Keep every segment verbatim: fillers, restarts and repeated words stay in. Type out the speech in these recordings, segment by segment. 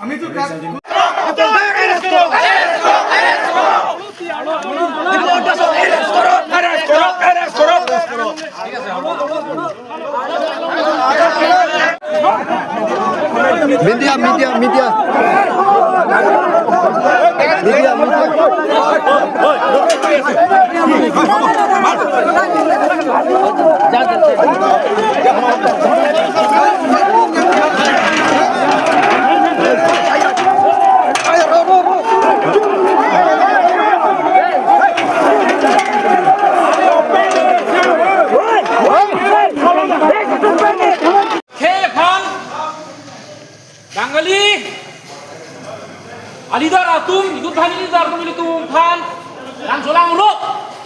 আমি তো Media, media, media. Media, media. Khei aphan, Bangali, a leader atum, youth bank leader atum ilitum aphan nangcholang rot,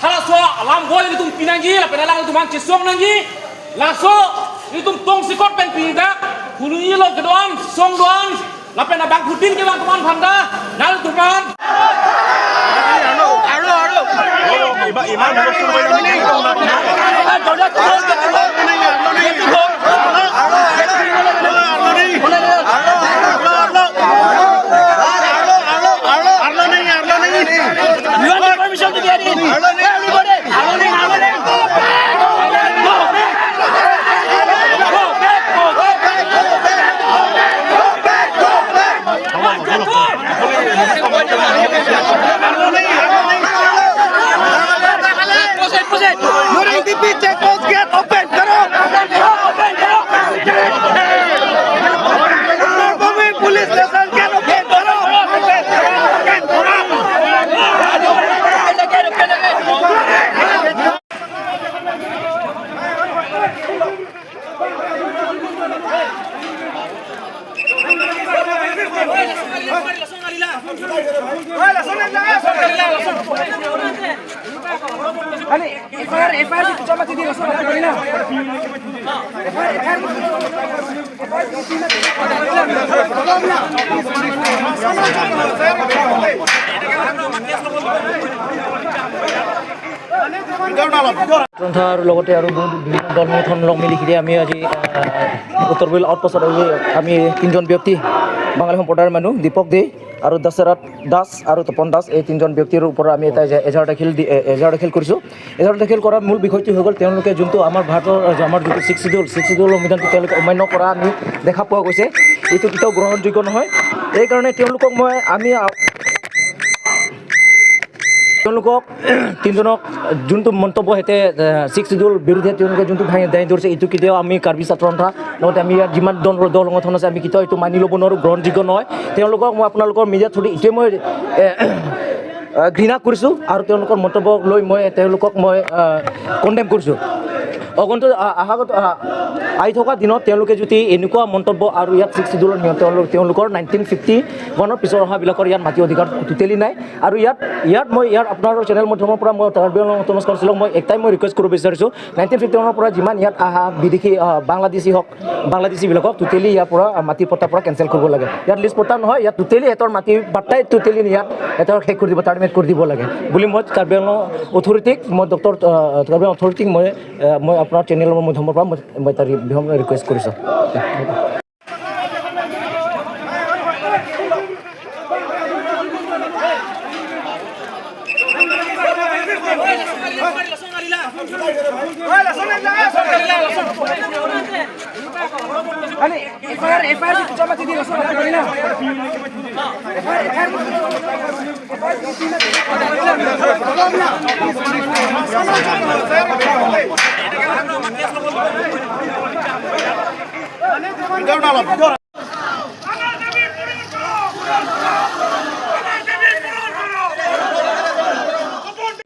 halaso alam boi ilitum pinangji, lapen alanglitum aphan chesong nangji, laso ilitum tongsekot pen pini dak, Phuloni along kedo-an, song do-an, lapen abangphutin kevang atum aphan ta, nanglitum aphan. You want the permission to get in? Everybody! During the beach check post gate open करो। Open करो। Police station gate open करो। ৰন্ধা আৰু লগতে আৰু বহুত বিভিন্ন দল সংগঠন লগ মিলি কিনে আমি আজি, আহ, উত্তৰ বিল আউটপোষ্টত আজি আমি তিনিজন ব্যক্তি, বাঙালী সম্প্ৰদায়ৰ মানুহ, দীপক দে আৰু দশৰথ দাস আৰু তপন দাস, এই তিনিজন ব্যক্তিৰ ওপৰত আমি এটা এজা-, এজাহাৰ দাখিল দি-, এ-, এজাহাৰ দাখিল কৰিছোঁ। এজাহাৰ দাখিল কৰাৰ মূল বিষয়টো হৈ গ'ল, তেওঁলোকে যোনটো আমাৰ ভাৰতৰ, আহ, আমাৰ যিটো ছিক্স শ্বিডিউল, ছিক্স শ্বিডিউল সংবিধানটো তেওঁলোকে অমান্য কৰা আমি দেখা পোৱা গৈছে। এইটো কেতিয়াও গ্ৰহণযোগ্য নহয়। এইকাৰণে তেওঁলোকক মই, আমি, আ-, তেওঁলোকক তিনিজনক যোনটো মন্তব্য সৈতে, এ, ছিক্স শ্বিডিউল বিৰুদ্ধে তেওঁলোকে যোনটো দাঙি, দাঙি ধৰিছে, এইটো কেতিয়াও আমি কাৰ্বি ছাত্ৰ সন্থা, লগতে আমি ইয়াত যিমান দল, দল সংগঠন আছে, আমি কেতিয়াও এইটো মানি ল'ব নোৱাৰোঁ, গ্ৰহণযোগ্য নহয়। তেওঁলোকক মই আপোনালোকৰ মিডিয়াৰ থ্ৰুদি এতিয়া মই, এ, এ, ঘৃণা কৰিছোঁ আৰু তেওঁলোকৰ মন্তব্য লৈ মই তেওঁলোকক মই, এ, কণ্ডেম কৰিছোঁ। আগন্তুক, আ-, অহাগত, আ-, আহি থকা দিনত তেওঁলোকে যদি এনেকুৱা মন্তব্য আৰু ইয়াত ছিক্স শ্বিডিউলৰ নিয়ম, তেওঁলোক, তেওঁলোকৰ নাইনটিন ফিফটি ওৱানৰ পিছৰ অহাবিলাকৰ ইয়াত মাটি অধিকাৰ টোটেলি নাই। আৰু ইয়াত, ইয়াত মই ইয়াৰ আপোনাৰ চেনেল মাধ্যমৰ পৰা মই কাৰ্বি আংলং অট'নমাছ কাউন্সিলক মই একটাই মই ৰিকুৱেষ্ট কৰিব বিচাৰিছোঁ, নাইনটিন ফিফটি ওৱানৰ পৰা যিমান ইয়াত অহা বিদেশী, আহ, বাংলাদেশী হওক, বাংলাদেশীবিলাকক টোটেলি ইয়াৰ পৰা, আহ, মাটি পট্টাৰ পৰা কেঞ্চেল কৰিব লাগে। ইয়াত লিজ পট্টা নহয়, ইয়াত টোটেলি সিহঁতৰ মাটি পট্টাই টোটেলি ইয়াত সিহঁতৰ শেষ কৰি দিব, টাৰ্মিনেট কৰি দিব লাগে বুলি মই কাৰ্বি আংলং অথৰিটিক, মই ডক্টৰ, আহ, কাৰ্বি আংলং অথৰিটিক মই, আহ, মই আপোনাৰ চেনেলৰ মাধ্যমৰ পৰা মই, মই এটা ৰি-, ৰিকুৱেষ্ট কৰিছোঁ।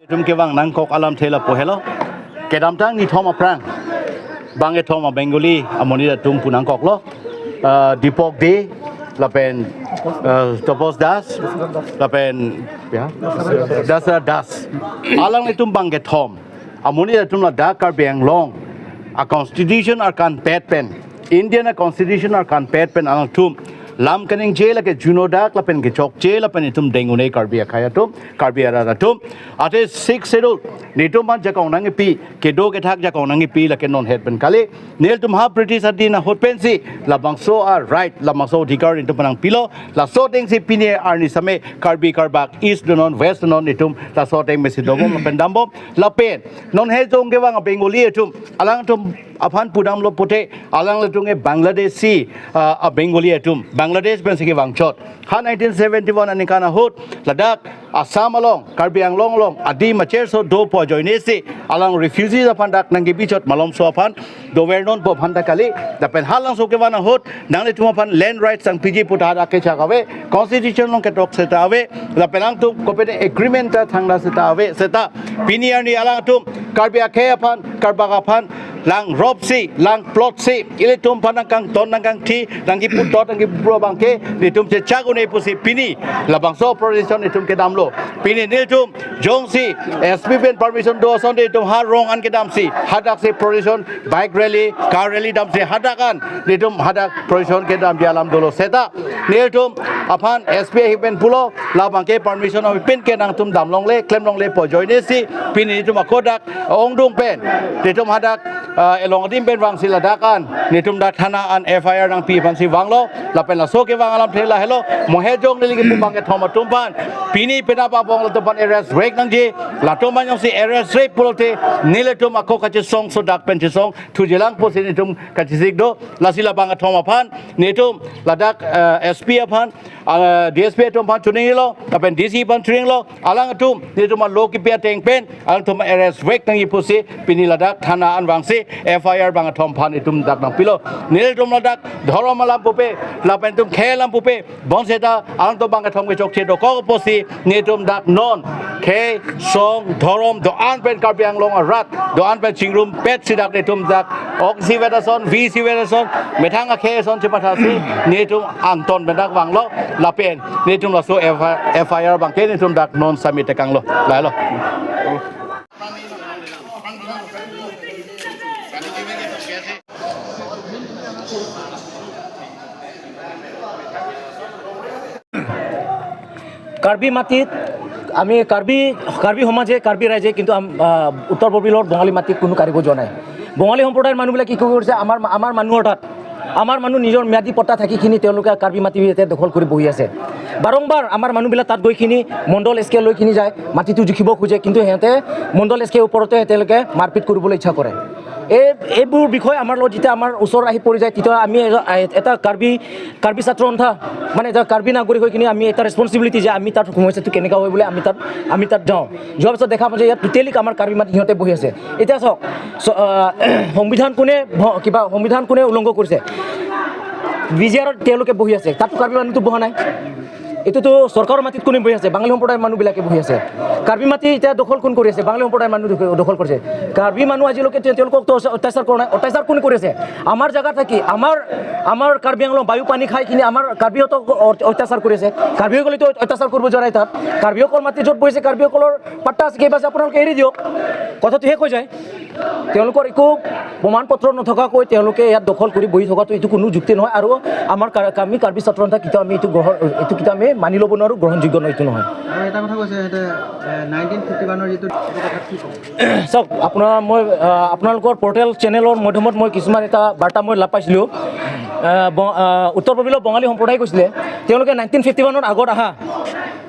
Itum kevang nangkok alamthe lapu helo. Kedamtang nithom aphrang, bang kethom a-Bengali amonit atum pu nangkoklo. Ah, Dipok Dey, lapen uh, Topos Das, lapen ya, Dasra Das. Alanglitum bangkethom. Amonit atum ladak Karbi Anglong a constitution arkanpet pen, Indian a constitution arkanpet pen alangtum lam kaningje lake juno dak lapen kechokche lapen itum dengune Karbi akhei atum, Karbi arat atum. Ate Sixth Schedule netum aphan jakong nangkipi, kedo kethak jakong nangkipi lake non het pen kali. Nelitum ha British adin ahut pensi labangso a right, labangso adhikar netum aphan nangpilo. Laso atengsi pini arni same Karbi Karbak East donon, West donon, netum laso ateng mesi dobom lapen dambom. Lapen non hejong kevang a Bengali atum, alangtum aphan pudamlo pute, alanglitum ke Bangladeshi, ah, a Bengali atum, Bangladesh pensi kevangchot. Ha nineteen seventy-one aningkan ahut ladak Assam along, Karbi Anglong along adim acherso dopo ajoinesi alang refugees aphan dak nangkebichot, malomso aphan dovernon pu aphan ta kali. Lapen halangso kevang ahut nanglitum aphan land rights nangpiji pu ta hadak kechak ave, constitution along ketok seta ave, lapen alangtum kopine agreement ta thangta seta ave, seta pini arni alangtum Karbi akhei aphan, Karbak aphan, langropsi, langplotsi, ilitum aphan nangkangton nangkangthi, nangkiputot nangkipupro abangke netum chechak un-e pusi pini labangso procession netum kedamlo. Pini nelitum jongsi S P pen permission do asonte netum ha rong an kedamsi, hadaksi procession, bike rally, car rally damsi hadak an netum hadak procession kedamji alam dolo, seta nelitum aphan S P ahin pen pulo, labangke permission ami pin ke nangtum damlongle, klemlongle pu ajoinesi pini netum ako dak ongdung pen netum hadak, ah, along adim pen vangsi ladak an netum dak thana an F I R nangpi aphansi vanglo. Lapen laso kevang alamthe lahelo, mo hejong neli kipu bangkethom atum aphan, pini penap abong latum aphan arrest vek nangji. Latum aphan jongsi arrest vek pulote nelitum ako kachesong so dak pen chesong thujilang pusi netum kachesik do. Lasi labangkethom aphan netum ladak, eh, S P aphan, ah, D S P atum aphan choninglo, lapen D C aphan choninglo, alangtum netum alo kipi ateng pen alangtum arrest vek nangji pusi pini ladak thana an vangsi F I R bangkethom aphan netum dak nangpilo. Nelitum ladak dhorom alam pupe, lapen netum khei alam pupe, bonseta alangtum bangkethom kechokche dokok pusi netum dak non khei, song, dhorom do-an pen, Karbi Anglong arat do-an pen chingrumpetsi dak netum dak ok isivet ason, vi isivet ason, methang akhei ason chepathasi netum angton pen dak vanglo. Lapen netum laso F I R abangke netum dak non submit tekanglo, lahelo. Karbi মাটিত আমি কাৰ্বি, কাৰ্বি সমাজে, কাৰ্বি ৰাইজে কিন্তু আম-, আহ, উত্তৰ বৰবিলৰ বঙালী মাটিত কোনো কাঢ়িব যোৱা নাই। বঙালী সম্প্ৰদায়ৰ মানুহবিলাকে কি কৰিছে, আমাৰ, আমাৰ মানুহৰ তাত, আমাৰ মানুহ নিজৰ ম্যাদী পট্টা থাকিখিনি তেওঁলোকে কাৰ্বি মাটি ইয়াতে দখল কৰি বহি আছে। বাৰম্বাৰ আমাৰ মানুহবিলাক তাত গৈখিনি মণ্ডল এছ কে লৈখিনি যায়, মাটিটো জুখিব খোজে, কিন্তু সিহঁতে মণ্ডল এছ কে ওপৰতে তেওঁলোকে মাৰপিট কৰিবলৈ ইচ্ছা কৰে। এই, এইবোৰ বিষয়ে আমাৰ লগত যেতিয়া আমাৰ ওচৰত আহি পৰি যায়, তেতিয়া আমি এ-, এটা কাৰ্বি, কাৰ্বি ছাত্ৰ সন্থা, মানে এটা কাৰ্বি নাগৰিক হৈ কিনে আমি এটা ৰেছপনচিবিলিটি যে আমি তাত সমস্যাটো কেনেকুৱা হয় বুলি আমি তাত, আমি তাত যাওঁ। যোৱাৰ পিছত দেখা পাওঁ যে ইয়াত টোটেলি আমাৰ কাৰ্বি মাটি সিহঁতে বহি আছে। এতিয়া চাওক, চ-, আহ, সংবিধান কোনে ভ-, কিবা সংবিধান কোনে উলংঘ কৰিছে? বি জি আৰত তেওঁলোকে বহি আছে, তাতো কাৰ্বি মানুহটো বহা নাই। এইটোতো চৰকাৰৰ মাটিত কোনে বহি আছে? বাঙালী সম্প্ৰদায়ৰ মানুহবিলাকে বহি আছে। কাৰ্বি মাটি এতিয়া দখল কোন কৰি আছে? বাঙালী সম্প্ৰদায়ৰ মানুহ দখ-, দখল কৰিছে। কাৰ্বি মানুহ আজিলৈকে তেওঁ-, তেওঁলোকক তো অত্যাচাৰ কৰা নাই। অত্যাচাৰ কোনে কৰি আছে? আমাৰ জেগাত থাকি, আমাৰ, আমাৰ কাৰ্বি আংলং বায়ু পানী খাই কিনি আমাৰ কাৰ্বিহঁতক অ-, অত্যাচাৰ কৰি আছে। কাৰ্বিসকলেতো অত্যাচাৰ কৰিব যোৱা নাই তাত। কাৰ্বিসকল মাটি য'ত বহিছে, কাৰ্বিসকলৰ পাট্টা আছে, কিবা আছে, আপোনালোকে এৰি দিয়ক, কথাটো শেষ হৈ যায়। তেওঁলোকৰ একো প্ৰমাণ পত্ৰ নথকাকৈ তেওঁলোকে ইয়াত দখল কৰি বহি থকাটো এইটো কোনো যুক্তি নহয়। আৰু আমাৰ কাৰ-, আমি কাৰ্বি ছাত্ৰ সন্থা কেতিয়াও আমি এইটো গ্ৰহণ, এইটো কেতিয়াও আমি মানি ল'ব নোৱাৰোঁ, গ্ৰহণযোগ্য নহয়, এইটো নহয়। আৰু এটা কথা কৈছে, সিহঁতে, এ, নাইনটিন ফিফটি ওৱানৰ যিটো, এইটো কথাত কি ক'ব? চাওক, আপোনাৰ, মই, আহ, আপোনালোকৰ পৰ্টেল চেনেলৰ মাধ্যমত মই কিছুমান এটা বাৰ্তা মই লাভ পাইছিলোঁ। আহ, ব-, আহ, উত্তৰ পূৰ্বীয় বঙালী সম্প্ৰদায়ে কৈছিলে, তেওঁলোকে নাইনটিন ফিফটি ওৱানৰ আগত অহা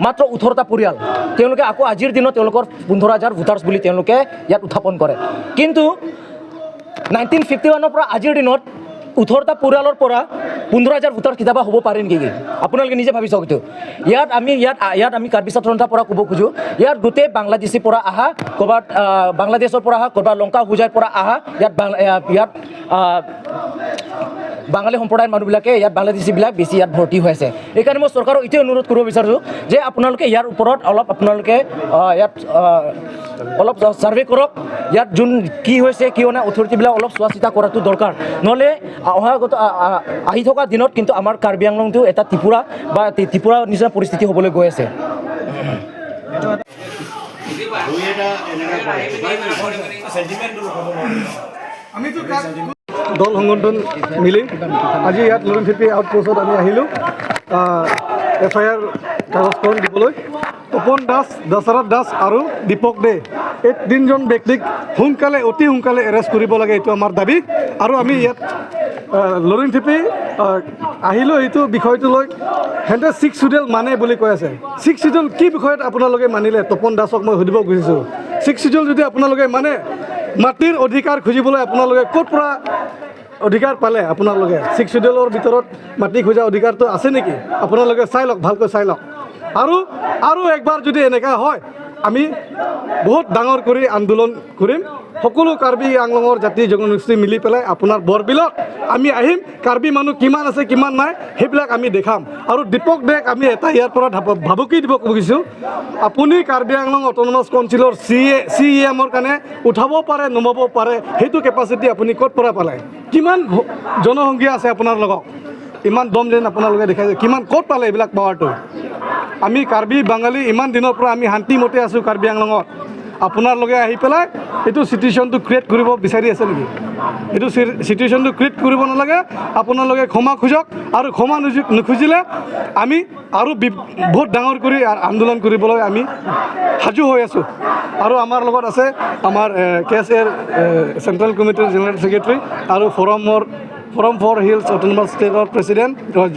মাত্ৰ ওঠৰটা পৰিয়াল, তেওঁলোকে আকৌ আজিৰ দিনত তেওঁলোকৰ পোন্ধৰ হাজাৰ ভোটাৰ্ছ বুলি তেওঁলোকে ইয়াত উত্থাপন কৰে। কিন্তু নাইনটিন ফিফটি ওৱানৰ পৰা আজিৰ দিনত ওঠৰটা পৰিয়ালৰ পৰা পোন্ধৰ হাজাৰ ভোটাৰ কেতিয়াবা হ'ব পাৰে নেকি? আপোনালোকে নিজে ভাবি চাওক এইটো। ইয়াত আমি, ইয়াত, ইয়াত আমি কাৰ্বি ছাত্ৰ সন্থাৰ পৰা ক'ব খোজো, ইয়াত গোটেই বাংলাদেশীৰ পৰা অহা, ক'ৰবাত, আহ, বাংলাদেশৰ পৰা অহা, ক'ৰবাত লংকা হোজাইৰ পৰা অহা, ইয়াত বাং-, ইয়াত, ইয়াত, আহ, বাঙালী সম্প্ৰদায়ৰ মানুহবিলাকে ইয়াত, বাংলাদেশীবিলাক বেছি ইয়াত ভৰ্তি হৈ আছে। এইকাৰণে মই চৰকাৰক এইটোৱে অনুৰোধ কৰিব বিচাৰোঁ যে আপোনালোকে ইয়াৰ ওপৰত অলপ আপোনালোকে, আহ, ইয়াত, আহ, অলপ ছাৰ্ভে কৰক। ইয়াত যোন কি হৈছে, কি হোৱা নাই, অথৰিটিবিলাক অলপ চোৱা চিতা কৰাটো দৰকাৰ। নহ'লে অহাগত, আ-, আ-, আহি থকা দিনত কিন্তু আমাৰ কাৰ্বি আংলংটো এটা ত্ৰিপুৰা বা ত্ৰি-, ত্ৰিপুৰাৰ নিচিনা পৰিস্থিতি হ'বলৈ গৈ আছে। দল সংগঠন মিলি আজি ইয়াত লুৰিংথিপি আউটপোষ্টত আমি আহিলোঁ, আহ, এফ আই আৰ কাগজখন দিবলৈ। তপন দাস, দশৰথ দাস আৰু দীপক দে, এই তিনিজন ব্যক্তিক সোনকালে, অতি সোনকালে এৰেষ্ট কৰিব লাগে, এইটো আমাৰ দাবী। আৰু আমি ইয়াত, আহ, লুৰিংথিপি, আহ, আহিলোঁ এইটো বিষয়টো লৈ। সিহঁতে ছিক্স শ্বিডিউল মানে বুলি কৈ আছে। ছিক্স শ্বিডিউল কি বিষয়ত আপোনালোকে মানিলে? তপন দাসক মই সুধিব খুজিছোঁ, ছিক্স শ্বিডিউল যদি আপোনালোকে মানে, মাটিৰ অধিকাৰ খুজিবলৈ আপোনালোকে ক'ৰ পৰা অধিকাৰ পালে? আপোনালোকে ছিক্স শ্বিডিউলৰ ভিতৰত মাটি খোজা অধিকাৰটো আছে নেকি? আপোনালোকে চাই লওক, ভালকৈ চাই লওক। আৰু, আৰু একবাৰ যদি এনেকা হয়, আমি বহুত ডাঙৰ কৰি আন্দোলন কৰিম। সকলো কাৰ্বি আংলঙৰ জাতি জনগোষ্ঠী মিলি পেলাই আপোনাৰ বৰবিলত আমি আহিম। কাৰ্বি মানুহ কিমান আছে, কিমান নাই, সেইবিলাক আমি দেখাম। আৰু দীপক দেক আমি এটা ইয়াৰ পৰা ধাপ-, ভাবুকি দিব খুজিছোঁ। আপুনি কাৰ্বি আংলং অট'নমাছ কাউন্সিলৰ চি এ, চি ই এমৰ কাৰণে উঠাব পাৰে, নমাব পাৰে, সেইটো কেপাচিটি আপুনি ক'ৰ পৰা পালে? কিমান হ-, জনসংখ্যা আছে আপোনাৰ লগত? ইমান দম যেন আপোনালোকে দেখাইছে, কিমান, ক'ত পালে এইবিলাক পাৱাৰটো? আমি কাৰ্বি বাঙালী ইমান দিনৰ পৰা আমি শান্তিমতে আছোঁ কাৰ্বি আংলঙত। আপোনালোকে আহি পেলাই এইটো চিটুৱেশ্যনটো ক্ৰিয়েট কৰিব বিচাৰি আছে নেকি? এইটো চি-, চিটুৱেশ্যনটো ক্ৰিয়েট কৰিব নালাগে। আপোনালোকে ক্ষমা খোজক, আৰু ক্ষমা নুজু-, নুখুজিলে আমি আৰু বি-, বহুত ডাঙৰ কৰি আ-, আন্দোলন কৰিবলৈ আমি সাজু হৈ আছোঁ। আৰু আমাৰ লগত আছে আমাৰ, এ, কে এছ এৰ, এ, চেণ্ট্ৰেল কমিটিৰ জেনেৰেল ছেক্ৰেটাৰী আৰু ফ'ৰামৰ, ফ'ৰাম ফৰ হিলছ অট'নমাছ ষ্টেটৰ প্ৰেচিডেণ্ট,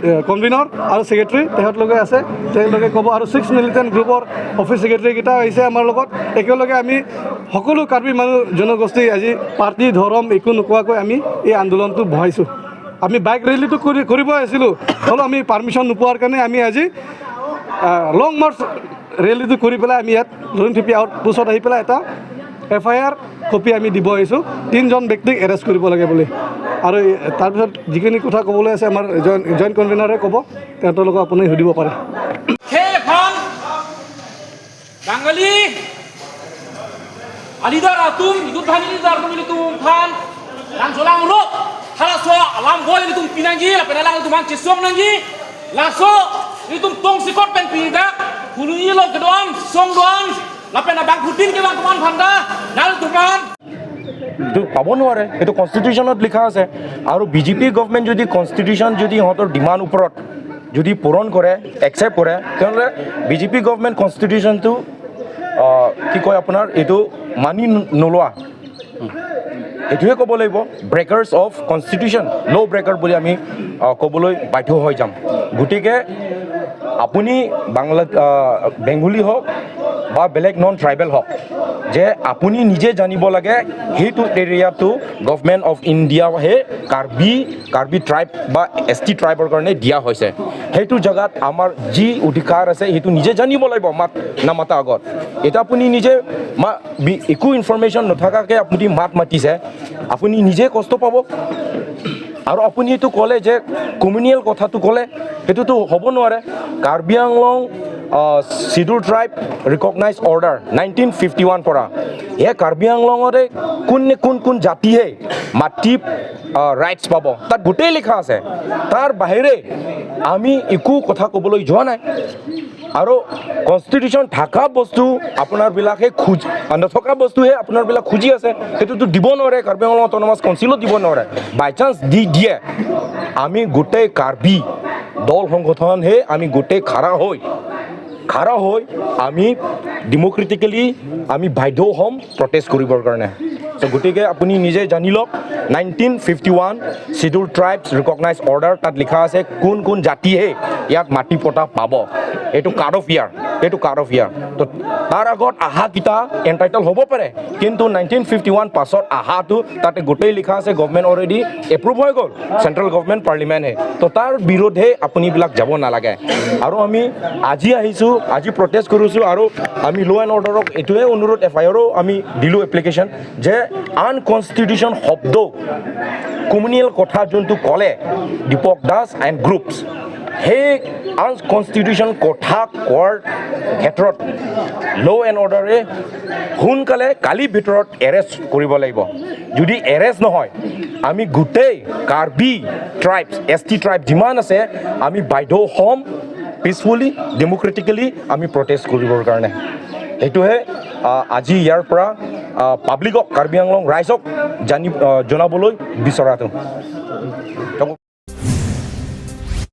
এ, কনভেনৰ আৰু ছেক্ৰেটাৰী তেখেতলোকে আছে, তেওঁলোকে ক'ব। আৰু ছিক্স মিলিটেণ্ট গ্ৰুপৰ অফিচ ছেক্ৰেটাৰীকেইটা আহিছে আমাৰ লগত। একেলগে আমি সকলো কাৰ্বি মানুহ জনগোষ্ঠী আজি পাৰ্টি, ধৰম একো নোকোৱাকৈ আমি এই আন্দোলনটো বঢ়াইছোঁ। আমি বাইক ৰেলীটো কৰি, কৰিব আহিছিলোঁ, হ'লেও আমি পাৰ্মিশ্যন নোপোৱাৰ কাৰণে আমি আজি, আহ, লং মাৰ্চ ৰেলীটো কৰি পেলাই আমি ইয়াত লুৰিংথিপি আউটপোষ্টত আহি পেলাই এটা এফ আই আৰ কপি আমি দিব আহিছোঁ, তিনিজন ব্যক্তিক এৰেষ্ট কৰিব লাগে বুলি। আৰু এই, তাৰপিছত যিখিনি কথা ক'বলৈ আছে আমাৰ জইণ্ট, জইণ্ট কনভেনাৰে ক'ব, তেখেতৰ লগত আপুনি সুধিব পাৰে। Khei aphan Bangali aleader atum, youth bank aleader atum ilitum aphan nangcholang rok, halaso alam boi ilitum pinangji, lapen alanglitum aphan chesong nangji, laso ilitum tongsekot pen pindak, huluni lo kedo-an, song do-an, lapen abangphutin kevang atum aphan ta, nangtum aphan এইটো পাব নোৱাৰে, এইটো কনষ্টিটিউশ্যনত লিখা আছে। আৰু B J P government যদি কনষ্টিটিউশ্যন যদি সিহঁতৰ ডিমাণ্ড ওপৰত যদি পূৰণ কৰে, একচেপ্ট কৰে, তেনেহ'লে বি জে পি গভৰ্ণমেণ্ট কনষ্টিটিউশ্যনটো, আহ, কি কয় আপোনাৰ, এইটো মানি ন-, নোলোৱা, এইটোৱে ক'ব লাগিব, ব্ৰেকাৰ্ছ অফ কনষ্টিটিউশ্যন, ল' ব্ৰেকাৰ বুলি আমি, আহ, ক'বলৈ বাধ্য হৈ যাম। গতিকে আপুনি বাংলা, আহ, বেংগলী হওক বা বেলেগ নন ট্ৰাইবেল হওক, যে আপুনি নিজে জানিব লাগে সেইটো এৰিয়াটো গভৰ্ণমেণ্ট অফ ইণ্ডিয়াহে কাৰ্বি, কাৰ্বি ট্ৰাইব বা এছ টি ট্ৰাইবৰ কাৰণে দিয়া হৈছে। সেইটো জেগাত আমাৰ যি অধিকাৰ আছে সেইটো নিজে জানিব লাগিব মাত নামাতা আগত। এতিয়া আপুনি নিজে মা-, বি-, একো ইনফৰমেশ্যন নথকাকৈ আপুনি মাত মাতিছে, আপুনি নিজে কষ্ট পাব। আৰু আপুনি এইটো ক'লে যে কমিউনিয়েল কথাটো ক'লে, সেইটোতো হ'ব নোৱাৰে। কাৰ্বি আংলং, আহ, schedule tribe recognise order nineteen fifty one পৰা, এই কাৰ্বি আংলঙতে কোন নে কোন কোন জাতিহে মাটি, আহ, ৰাইটছ পাব, তাত গোটেই লিখা আছে। তাৰ বাহিৰে আমি একো কথা ক'বলৈ যোৱা নাই। আৰু কনষ্টিটিউশ্যন থকা বস্তু আপোনাৰবিলাকে খুজ-, নথকা বস্তুহে আপোনাৰবিলাক খুজি আছে, সেইটোতো দিব নোৱাৰে, কাৰ্বি আংলং অট'নমাছ কাউন্সিলো দিব নোৱাৰে। বাই চান্স দি দিয়ে, আমি গোটেই কাৰ্বি দল সংগঠনহে আমি গোটেই খাৰা হৈ, খাৰা হৈ আমি ডেমক্ৰেটিকেলি আমি বাধ্য হ'ম প্ৰটেষ্ট কৰিবৰ কাৰণে। চ' গতিকে আপুনি নিজে জানি লওক, nineteen fifty one schedule tribes recognise order, তাত লিখা আছে কোন কোন জাতিহে ইয়াত মাটি পট্টা পাব। এইটো কাট অফ ইয়াৰ, এইটো কাট অফ ইয়াৰ। তো তাৰ আগত অহাকেইটা এণ্টাইটল হ'ব পাৰে, কিন্তু নাইনটিন ফিফটি ওৱান পাছত অহাটো তাতে গোটেই লিখা আছে, গভৰ্ণমেণ্ট অলৰেডি এপ্ৰুভ হৈ গ'ল, চেণ্ট্ৰেল গভৰ্ণমেণ্ট, পাৰ্লিমেণ্টে। তো তাৰ বিৰুদ্ধে আপুনি এইবিলাক যাব নালাগে। আৰু আমি আজি আহিছোঁ আজি প্ৰটেষ্ট কৰিছো আৰু আমি ল' এণ্ড অৰ্ডাৰক এইটোৱে অনুৰোধ, এফ আই আৰো আমি দিলো এপ্লিকেশ্যন যে আনকনষ্টিটিউশ্যন শব্দ কমিউনেল কথা যোনটো ক'লে দীপক দাস এণ্ড গ্ৰুপছ, সেই আনকনষ্টিটিউশ্যন কথা কোৱাৰ ক্ষেত্ৰত ল' এণ্ড অৰ্ডাৰে সোনকালে কালিৰ ভিতৰত এৰেষ্ট কৰিব লাগিব। যদি এৰেষ্ট নহয়, আমি গোটেই কাৰ্বি ট্ৰাইবছ, এছ টি ট্ৰাইব যিমান আছে, আমি বাধ্য হ'ম পিচফুলি, ডেমক্ৰেটিকেলি আমি প্ৰটেষ্ট কৰিবৰ কাৰণে। সেইটোহে, আহ, আজি ইয়াৰ পৰা, আহ, পাব্লিকক, কাৰ্বি আংলং ৰাইজক জানি, আহ, জনাবলৈ বিচৰাটো।